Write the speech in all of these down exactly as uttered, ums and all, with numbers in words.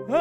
بسم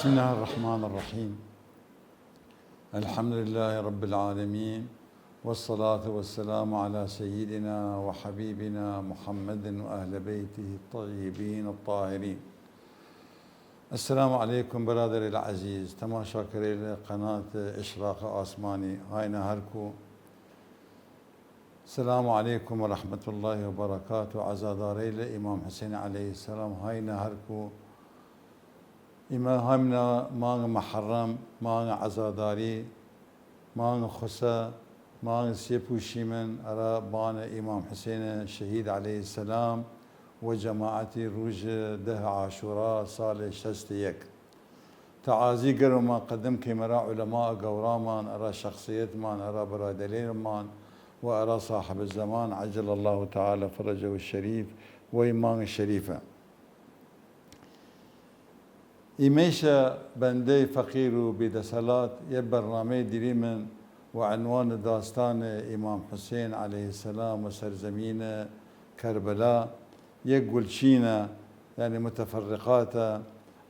الله الرحمن الرحيم. الحمد لله رب العالمين، والصلاة والسلام على سيدنا وحبيبنا محمد وأهل بيته الطيبين الطاهرين. السلام عليكم برادري العزيز، تماشاكري قناة إشراق آسماني، هاينا هركو. سلام علیکم و رحمت الله و برکاته. عزادارەیل ئیمام حسین علیه السلام هاینە هەرکو. ئیمە هاینە مانگ محرم، مانگ عزاداری، مانگ خوسە، مانگ سێ پوشیمن ئەرا بانە ئیمام حسین شهید علیه السلام و جەماعەتی رووژ دە عاشورا سال شەست و یەک. تعازی گەرممان قەدەم کەیمەرا عولەما گەورامان، ئەرا شەخسیەتمان، ئەرا برادەرەیلمان و ئەرا صاحب الزمان عجل الله تعالی فرجه الشریف وەی مانگ شەریفە. ئیمەیشە بەندەی فەقیر و بیدەسەلات یە بەرنامەی دیریمن و عنوان داستان ئیمام حسین علیه السلام و سەرزەمین کەربەلا یە گولچینە، یعنی متفرقاتە،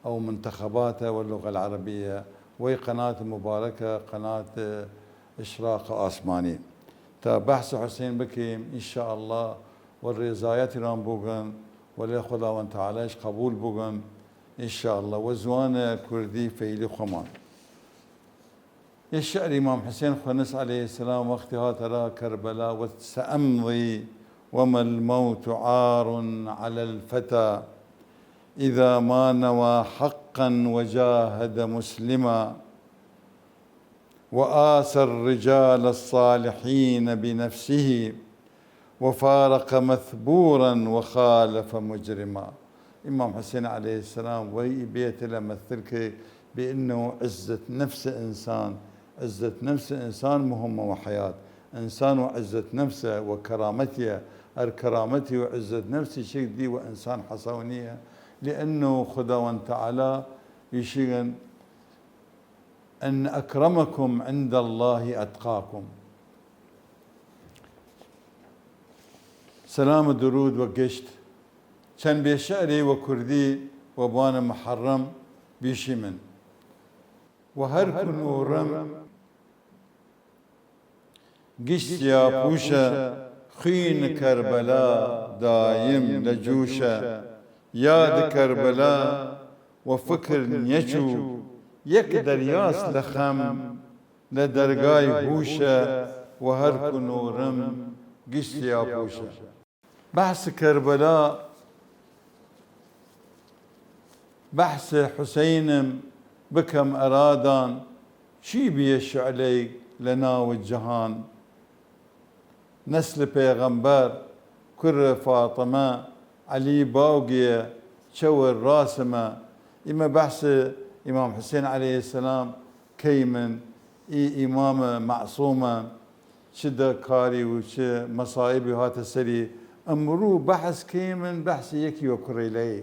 ئەو منتخباتە و اللغة العربية، وەی قەنات مبارکە، قەنات ئشراق ئاسمانی. تا بەحس حسین بکەیم، ان شاء الله، و رێزایەتیران بوگن، و لێ خوداوەند تعالیش قەبول بوگن، ان شاء الله، و زوان کوردی فەیلی خوەمان. یە شعر ئیمام حسین خوەنس علیه السلام وەختی هاتە ئەرا کەربەلا وت: سأمضي وما الموت عار على الفتى إذا ما نوى حقا وجاهد مسلما، وآسى الرجال الصالحين بنفسه، وفارق مثبورا وخالف مجرما. ئیمام حسین علیه السلام وەی بێتە لە مەثل کە بأنه عزة نفس ئنسان، عزة نفس ئنسان مهمە وە حیات. ئنسان وە عزة نفسە وە کەرامەتیە، ئەر کەرامەتی و عزة نفسی چێگ دی وە ئنسان حەساو نیە، لأنه خوداوەند تعالی ئیشیگن: إن أكرمكم عند الله أتقاكم. سلام و درود و گشت. چەن بێ شعری وە کوردی وە بوان محرم بیشیمن. و هەر کو نووڕم گشت سیاپووشە، خوین کەربەلا دایم لە جووشە. یاد کەربەلا وە فکر نیەچوو، یەک دەریاس لە خەم، لە دەرگای هووشە، و هەر کو نووڕم گشت سیاپووشە. بەحس کەربەلا، بەحس حوسەینم بکەم ئەرادان، چی بیە شعلەیگ لە ناو جەهان؟ نەسل پێغەمبەر، کور فاطمە، عەلی باوگێ، چەور راسمە. ئیمە بەحس ئیمام حوسەین علیه السلام کەیمن، ئی ئیمام مەعسومە. چ دە کاری و چ مەسائبی هاتە سەری. ئمڕوو بەحس کەیمن، بەحس یەکی وە کوڕەیلەی.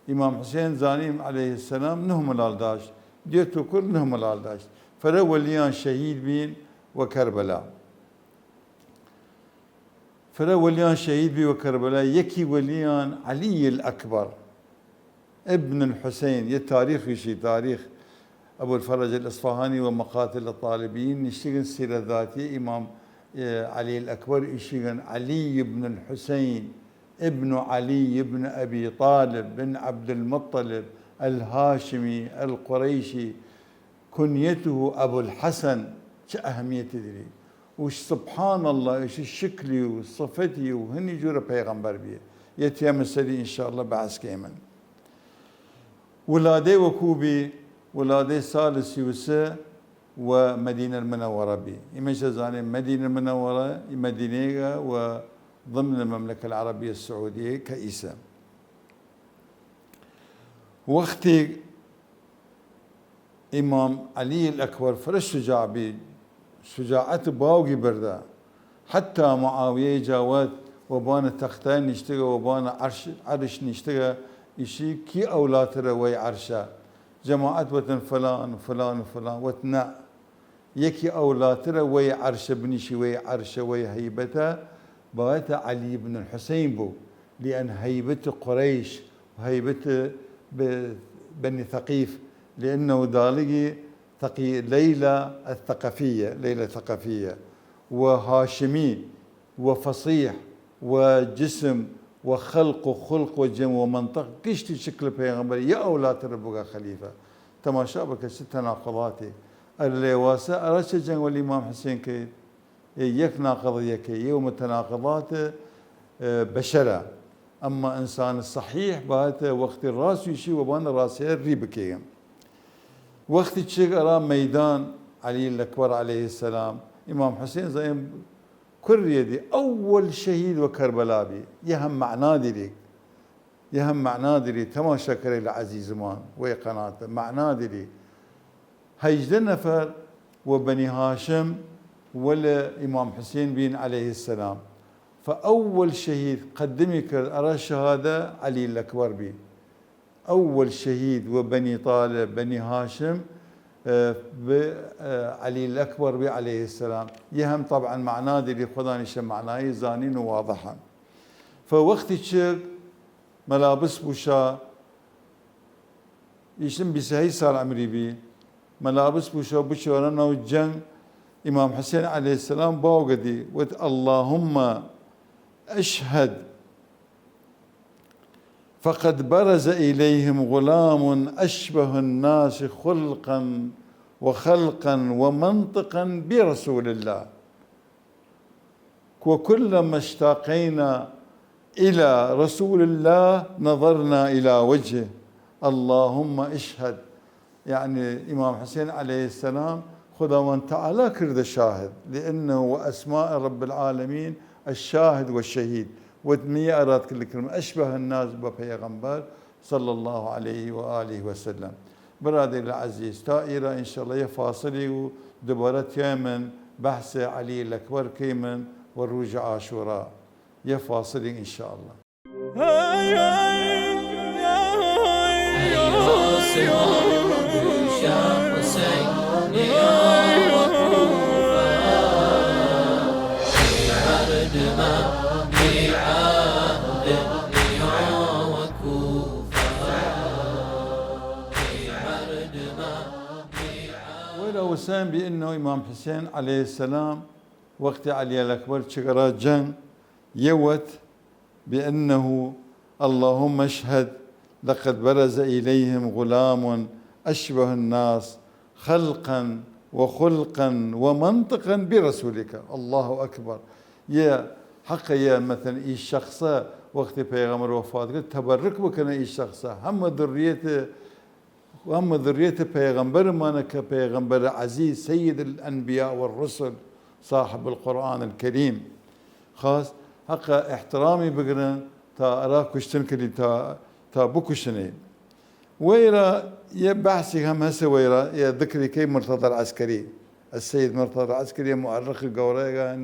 ئیمام حوسەین زانیم علیه السلام نه ملال داشت، دێ تو کوڕ نه ملال داشت. فرە وەلیان شەهید بین وە کەربەلا. فرە وەلیان شەهید بی وە کەربەلا، یەکی وەلیان عەلی ئەکبەر ابن الحسین، یە تاریخیشی، تاریخ ئەبولفەرەج ئەسفەهانی و مقاتل طالبیین نیشتیگن سیرە ذاتی ئیمام، ئێ، عەلی ئەکبەر ئیشیگن عەلی ابن الحسین ابن عەلی ابن ئەبی طالب بن عەبدولمطلب الهاشمی القریشی، کنیته ابوالحسن، چ ئەهمیەتی دری. و سبحان الله، ئیشی شکلی و صفەتی و هنی جورە پەیغەمبەر بیه. یە تیەمە سەری ان شاء الله بەحس کەیمن. ولادەی وەکوو بی، ولادەی سال سی و سێ وە مەدینە منەوەڕە بی. ئیمەیش زانێ مەدینە منەوەڕە، ئی مەدینەیگە وە ضمن المملكة العربية السعودية کە ئیسە. وەختیگ ئیمام عەلی ئەکبەر فرە شجاع بی، شجاعەت باوگی بردە. حتی معاویە جا وەت، وە بانە تەختای نیشتگە، وە بانە عەرش، عەرش نیشتگە، ئیشی کی ئەولاترە وەی عەرشە؟ جەماعەت وەتن فلان، فلان، فلان، وەت نە. یەکی ئەولاترە وەی عەرشە بنیشی، وەی عەرشە، وەی هەیبەتە، بایەتە عەلی بن حوسەین بوو، لئن هەیبەت قوڕەیش و هەیبەت ب-، بەنی ثەقیف، لئنه داڵگی ثەقی-، لەیلە الثەقەفیە، لەیلە ثەقەفیە، و هاشمی، و فەسیح، و جسم، و خەلق و خولق و جەم و مەنتق، گشتی شکل پەیغەمبەر یە ئەولاترە بوگە خەلیفە. تەماشا بکە چ تەناقضاتی. ئەر لێواسە ئەرا چە جەنگ وەل ئیمام حسین کەید؟ ئێ یەک ناقض یەکەی، یەو متناقضات، ئێ، بەشەرە. ئەمما ئنسان صحیح بایەتە وەختی ڕاس ویشی وە بانە ڕاسیە ری بکەیم. وەختی چگ ئەرا مەیدان عەلی ئەکبەر عەلەیه سەلام، ئیمام حسین زەیم کوریەدی ئەول شەهید وە کەربەلا بی. یە هەم مەعنا دیریگ، یە هەم مەعنا دیری، تەماشاکەرەیل عەزیزمان وەی قەناتە، مەعنا دیری. هەیژدە نەفەر وە بەنی هاشم وەل ئیمام حسین بین عەلەیه سەلام. فە ئەول شەهید قەدمی کرد ئەرا شەهادە عەلی ئەکبەر بی. ئەول شەهید وە بەنی تاڵب، بەنی هاشم، ئێ، ب-، ئێ، عەلی ئەکبەر بی عەلەیه سەلام. یە هەم طبعاً مەعنا دیری، خودانیشە مەعنایی زانین و واضحە. فە وەختی چگ مەلابس بوشا، ئیشتن بیست و هەشت ساڵ عمری بی، مەلابس بوشا بچوەرە ناو جەنگ، ئیمام حسین عەلەیه سەلام باوگەدی وت: اللهم اشهد فقد برز إليهم غلام أشبه الناس خلقا وخلقا ومنطقا برسول الله، وكلما اشتاقينا إلى رسول الله نظرنا إلى وجهه، اللهم اشهد. یەعنی ئیمام حسین عەلەیه سەلام خوداوەند تەعالا کردە شاهد، لأنه وأسماء رب العالمين الشاهد والشهيد. وت می ئەراد کردن أشبه الناس بە پەیغەمبەر صلی الله علیه و آله و سلم. برادەیل عەزیز، تا ئیرا ئینشاءاللە یە فاصلی و دوبارە تیایمن بەحس عەلی ئەکبەر کەیمن و رووژ عاشورا. یە فاصلی ئینشاءاللە. وەیرا وسان بی انه ئیمام حسین عەلەیه سەلام وەختی عەلی ئەکبەر چگەرا جەنگ، یە وت بأنه اللهم اشهد لقد برز إليهم غلام أشبه الناس خلقا وخلقا ومنطقا برسولك. الله أكبر. یە حەقە یە، مەسەلەن، ئی شەخسە وەختی پەیغەمبەر وەفات کرد، تەبەرک بکەنە ئی شەخسە. هەمە ذریەت و ئەمە ذریەت پەیغەمبەرمانە کە پەیغەمبەر عەزیز، سید الانبیاء والرسل، صاحب القرآن الكريم. خاس حەقە ئیحترامی بگرن تا ئەرا کوشتن کردی، تا، تا بکوشنی. وەیرا یە بەحسی هەم هەسە وەیرا، یە ذکری کەی مرتضی العسکری، السید مرتضی العسکری مؤرخ گەورەگان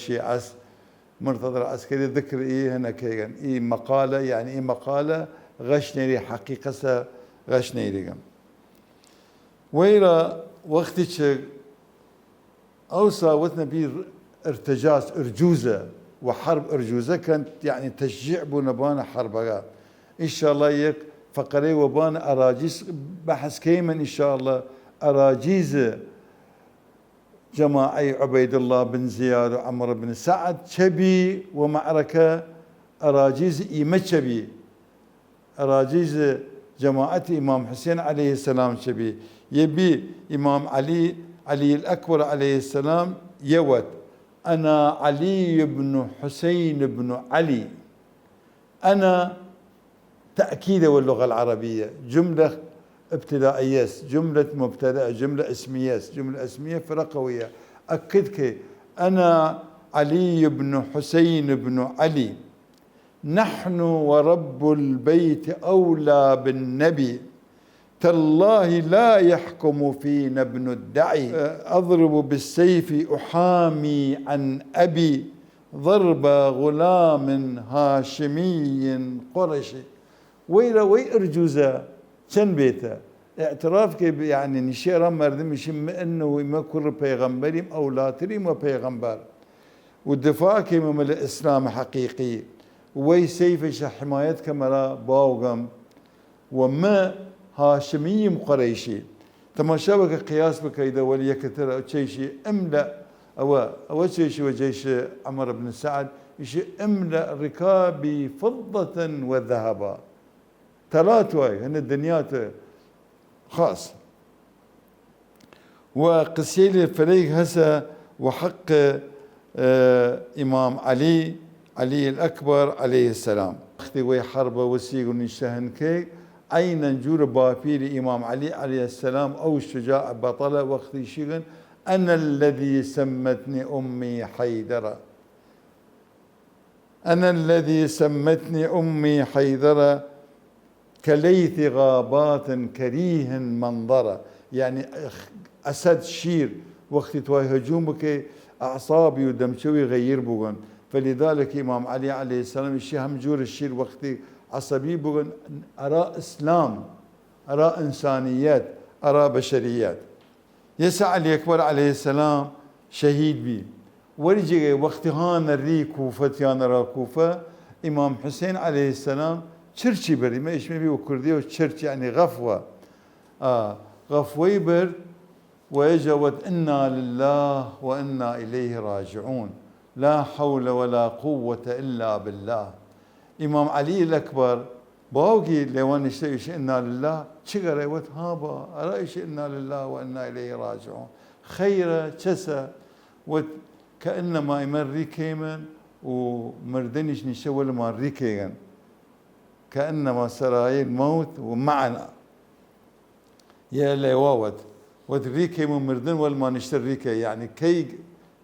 شیعەس. مرتضی العسکری ذکر ئی هنە کەیگەن. ئی مقالە، یعنی ئی مقالە غەش نەیری، حقیقەسە غەش نەیریگەن. وەیرا وەختی چگ ئەوسا وتنە بی ارتجاج، ارجوزە، و حرب ارجوزە کەن، یعنی تشجیع بوونە بانە حربەگە. انشاءاللە یەک فقرەی وە بانە ئەراجیز بەحس کەیمن انشاءاللە، ئەراجیز جەماعەی عوبەیدوڵڵا بن زیاد و عەمر بن سەعد چەبی وە مەعرەکە، ئەراجیز ئیمە چەبی، ئەراجیز جەماعەت ئیمام حوسێن عەلەیهسەلام چەبی. یە بی ئیمام عەلی، عەلی ئەکبەر عەلەیهسەلام یە وەت: أنا علي بن حسين بن علي. أنا تأكيد واللغة العربية، جملة ابتدائية، جملة مبتدأ، جملة اسمية، جملة اسمية فرقوية. أكد كي أنا علي بن حسين بن علي. نحن ورب البيت أولى بالنبي. تالله لا يحكم فينا ابن الدعي. أضرب بالسيف أحامي عن أبي. ضرب غلام هاشمي قرشي. وەی رە وەی ئرجوزە چەن بێتە ئعتراف کەی، یەعنی نشێ ئەرا مەردم ئیشی من و ئیمە کوڕ پەیغەمبەریم، ئەولاتریم وە پەیغەمبەر، و دفاع کەیمە لە ئیسلام حەقیقی، وەی سەیفەیشە حمایەت کەم ئەرا باوگم، و م هاشمییم قوڕەیشی. تەماشا بکە، قیاس بکەیدە وەل یەکتر، ئەو چەیشی ئملە، ئەوە، ئەوە چەیشی وە جەیش عمر بن سعد، ئیشی املأ رکابی فضة وذهبا. تەڵا توای، هەنە دنیا تو خاص. و قسیەیل فرەیگ هەسە وە حەق، ئە، ئیمام عەلی، عەلی ئەکبەر عەلەیه سەلام. وەختی وەی حەربە وەسیگ و نیشتە هنکەیگ، عەینەن جوور باپیری ئیمام عەلی عەلەیه سەلام، ئەو شجاع بەتەڵە وەختی شیگن، أنا الذي سمتني أمي حيدرة. أنا الذي سمتني أمي حيدرة كليث غابات كريه منظرة. یەعنی ئەسەد شیر وەختی توای هجوم بکەی، ئەعسابی و دەمچەوی غەییر بوگن. فلذلك ئیمام عەلی عەلەیه سەلام ئیشی هەم جوور شیر وەختی عەسەبی بوگن ئەرا ئسلام، ئەرا ئنسانیەت، ئەرا بەشەریەت. یەسە عەلی ئەکبەر عەلەیه سەلام شەهید بی. وەرجیگەی وەختی هانە ری کوفە، تیانە ئەرا کوفە، ئیمام حوسین عەلەیه سەلام چرچی بردی. مە ئیشمە بی وە کوردی و چرچ یەعنی غەفوە. ئا، غەفوەی برد و ئێجا وەت: إنا لله وإنا إليه راجعون، لا حول ولا قوة إلا بالله. ئیمام عەلی ئەکبەر باوگی لەیوا نیشتە ئیشی إنا لله، چگەرەی؟ وەت: ها با، ئەرا ئیشی إنا لله وإنا إليه راجعون. خەیرە، چەسە؟ وەت: کەئنەما ئیمە ری کەیمن و مردنیش نیشتە وەلمان ری کەیگن. کەئنەما سرایل مەوت و معنا. یە لەیوا وەت، وەت: ری کەیم و مردن وەلمان نیشتە ری کەی، یەعنی کەی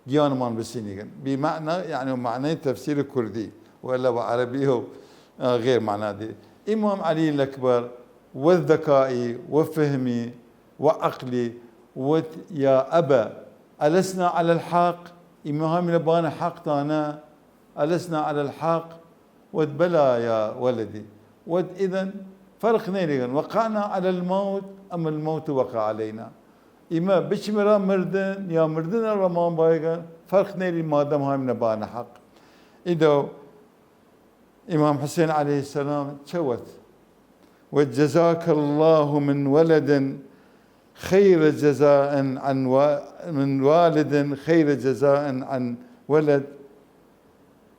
گیانمان بسینیگن. بی معنا، یەعنی وە معنای تفسیر کوردی، و لە وە عەرەبی و، ئە، غیر معنا دی. ئیمام عەلی ئەکبەر وە ذکائی، وە فهمی، وە عەقلی، وەت: يا أبا، ألسنا على الحق؟ ئیمە هامینە بانە حەق تانە؟ ألسنا على الحق؟ وەت: بلى يا ولدي. وەت: إذن فرق نەیریگن، وقعنا على الموت أم الموت وقع علينا. ئیمە بچمە ئەرا مردن یا مردن ئەرا مان بایگن، فرق نەیری مادەم هامینە بانە حەق. ئیدەو ئیمام حوسین عەلەیه سەلام چە وەت؟ وەت: جزاك الله من ولد خير جزاء عن و-، من والد خير جزاء عن ولد.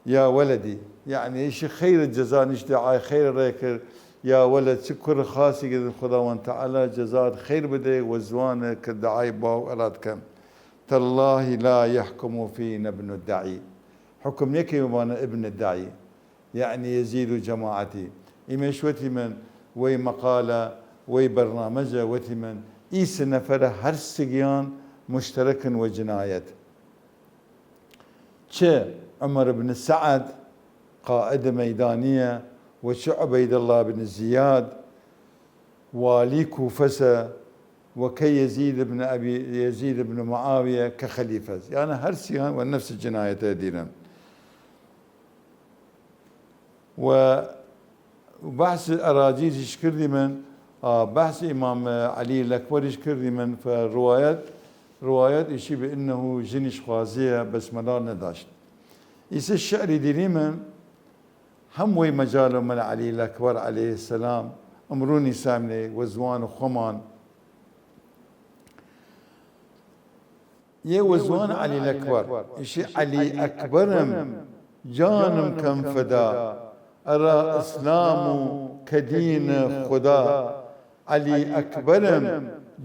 يا ولدي، یەعنی ئیشی خەیر جەزا نیش دعای خەیر رێ کرد، یا وەلەد، چ کوڕ خاسیگە، خوداوەند تعالی جەزات خەیر بدەی وە زوانە ک دعای باو ئەرات کەن. تالله لا يحكم فينا ابن الدعي. حکم نەکەیمە بانە ابن الدعي، یەعنی یەزید و جەماعەتی. ئیمەیش وەتیمن وەی مەقالە، وەی بەرنامەجە وەتیمن، ئی سێ نەفەرە هەرسگیان مشترکن وە جنایەت. چ عمر بن سعد قائد مەیدانیە و چ عبیدالله بن زیاد والی کوفەسە و کە یەزید بن ئەبی، یەزید بن معاویە کە خەلیفەس. یانە هەرسیان وە نەفس جنایەتە دیرن. و بەحس ئەراجیزیش کردیمن، ئا، بەحس ئیمام عەلی ئەکبەریش کردیمن، فە روایەت، روایەت ئیشی بە انه ژنیش خوازیە، بەس مەلا نەداشت. ئیسە شعری دیریمن، هەم وەی مەجالە مەلا عەلی ئەکبەر عەلەیه سەلام، ئمڕوو نیسامنێ وە زوان خوەمان، یە وە زوان عەلی ئەکبەر، ئیشی عەلی ئەکبەرم جانم کەم فدا، ئەرا ئسلام و کە دین خودا. عەلی ئەکبەرم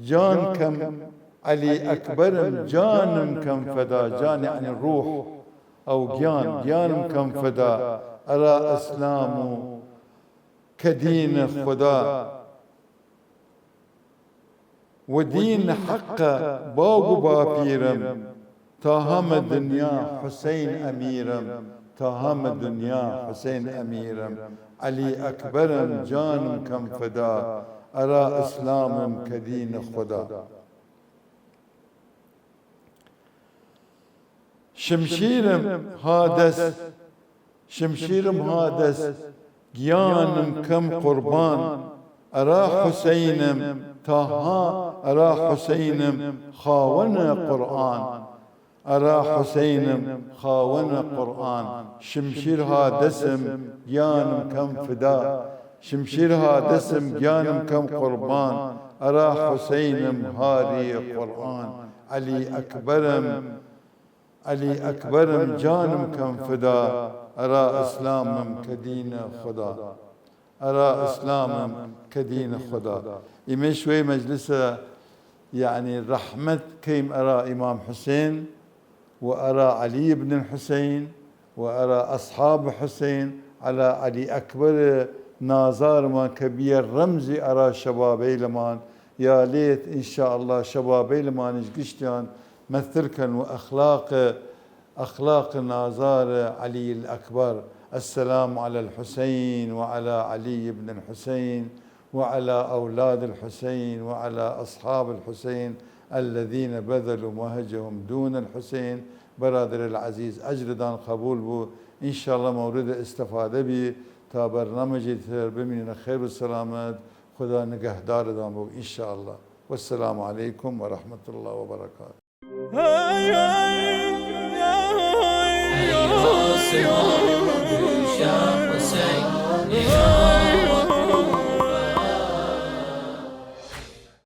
جان کەم، عەلی ئەکبەرم جانم کەم فدا، جان یەعنی روح، ئەو گیان، گیانم کەم فدا، ئەرا ئسلام و کە دین خودا. و دین حەقە باوگ و باپیرم، تا هەمە دنیا حوسەین ئەمیرم، تا هەمە دنیا حوسەین ئەمیرم. عەلی ئەکبەرم جانم کەم فدا، ئەرا ئسلامم کە دین خودا. شمشیرم ها دەس، شمشیرم ها دەس، گیانم کەم قوربان، ئەرا حوسەینم تا ها، ئەرا حوسەینم خاوەنە قورئان، ئەرا حوسەینم خاوەنە قورئان. شمشیر ها دەسم، گیانم کەم فدا، شمشیر ها دەسم، گیانم کەم قوربان، ئەرا حوسەینم هاری قورئان. عەلی ئەکبەرم، عەلی ئەکبەرم، جانم کەم فدا، ئەرا ئسلامم کە دینە خودا، ئەرا ئسلامم کە دینە خودا. ئیمە شوەی مەجلسە، یەعنی، رەحمەت کەیم ئەرا ئیمام حوسەین و ئەرا عەلی ئبن حوسەین و ئەرا ئەسحاب حوسەین، ئەرا عەلی ئەکبەر نازارمان کە بیە رەمزی ئەرا شەبابەیلمان، یا لەیت ان شاء اللە شەبابەیلمانیش گشتیان مەثل کەن و ئەخلاق، ئەخلاق نازار عەلی ئەکبەر. السلام علی الحسین و علی علی بن الحسین و علی اولاد الحسین و علی اصحاب الحسین الذین بذلوا مهجهم دون الحسین. برادر العزیز، ئەجردان قەبول بو. ان شاء اللە مەورد ئستفادە بی. تا بەرنامەجی تر بمینە خیر و سلامەت. خودا نگهداردان بو ان شاء اللە. والسلام علیکم و رحمة اللە و برکاته.